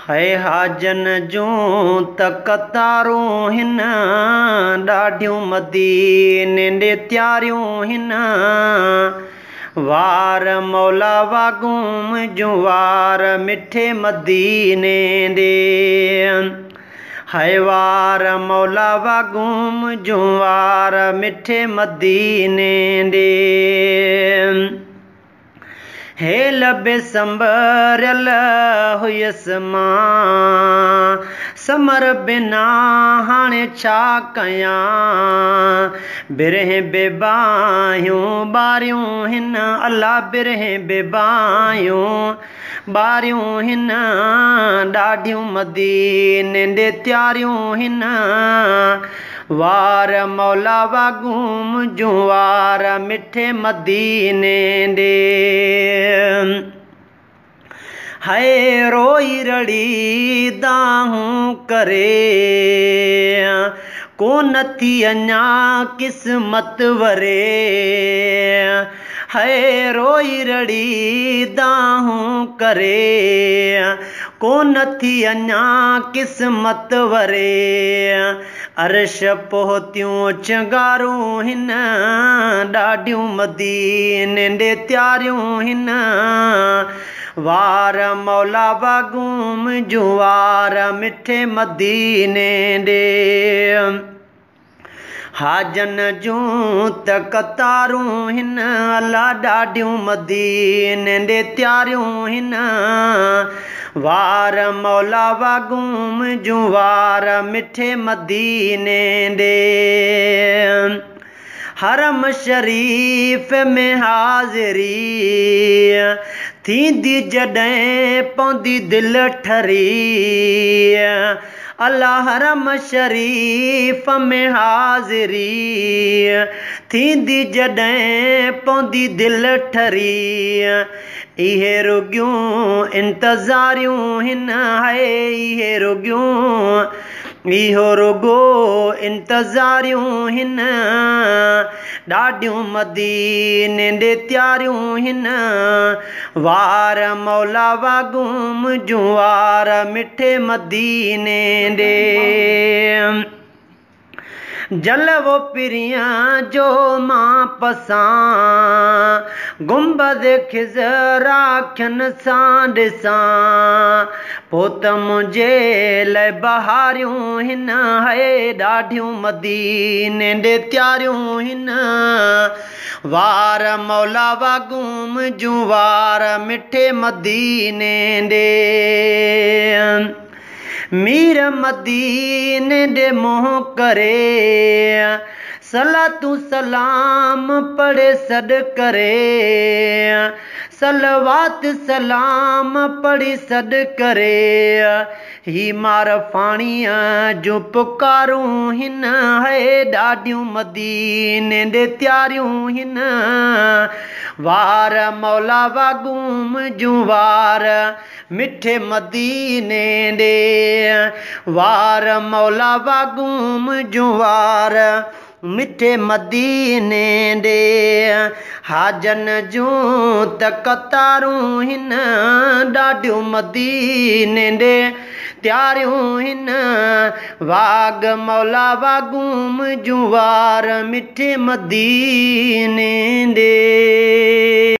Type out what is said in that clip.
هي حاجن جون ته قطارون هن، ڏاڍيون مديني ڏي تياريون هن. وار مولا واڳون منهنجون وار مٺي مديني ڏي. هي وار مولا واڳون منهنجون وار مٺي مديني ڏي. هيل به سنڀريل هيس مان، ثمر بنا هاڻي ڇا ڪيان؟ برهه به باهيون ٻاريون هن، الله برهه به باهيون ٻاريون هن، ڏاڍيون مديني ڏي تياريون هن. وار مولا واڳون منهنجون وار مٺي مديني ڏي. هي روئي رڙي دانهون ڪري، ڪونه ٿي اڃا قسمت وري. هي روئي رڙي دانهون ڪري، ڪونه ٿي اڃا قسمت وري. عرش پهتيون چنگارون هن، ڏاڍيون مديني ڏي تياريون هن. وار مولا واڳون منهنجون وار مٺي مديني ڏي. حاجن جون ته قطارون هن، الله ڏاڍيون مديني ڏي تياريون هن. وار مولا واڳون منهنجون وار مٺي مديني ڏي. حرم شريف ۾ حاضري ٿيندي جڏهن پوندي دل ٺري. الله حرم شريف ۾ حاضري ٿيندي جڏهن پوندي دل ٺري. اهي رڳيون انتظاريون هن، هاءِ اهي رڳيون اهو رڳو انتظاريون هن، ڏاڍيون مديني ڏي تياريون هن. وار مولا واڳون منهنجون وار مٺي مديني ڏي. جلوو پرينءَ جو مان پسان، گنبذ خضر اکين سان ڏسان. پوءِ ته منهنجي لاءِ بهاريون هن، هي ڏاڍيون مديني ڏي تياريون هن. وار مولا واڳون منهنجون وار مٺي مديني ڏي. مير مديني ڏي منهن ڪري، صلاتون سلام پڙهي سڏ ڪري. صلوات سلام پڙهي سڏ ڪري. هي مارفاڻيءَ جون پڪارون هن، هي ڏاڍيون مديني ڏي تياريون هن. وار مولا واڳون منهنجون وار مٺي مديني ڏي. وار مولا واڳون منهنجون وار مٺي مديني ڏي. حاجن جون ته قطارون هن، ڏاڍيون مديني ڏي تياريون هن. واڳ مولا واڳون منهنجون وار مٺي مديني ڏي.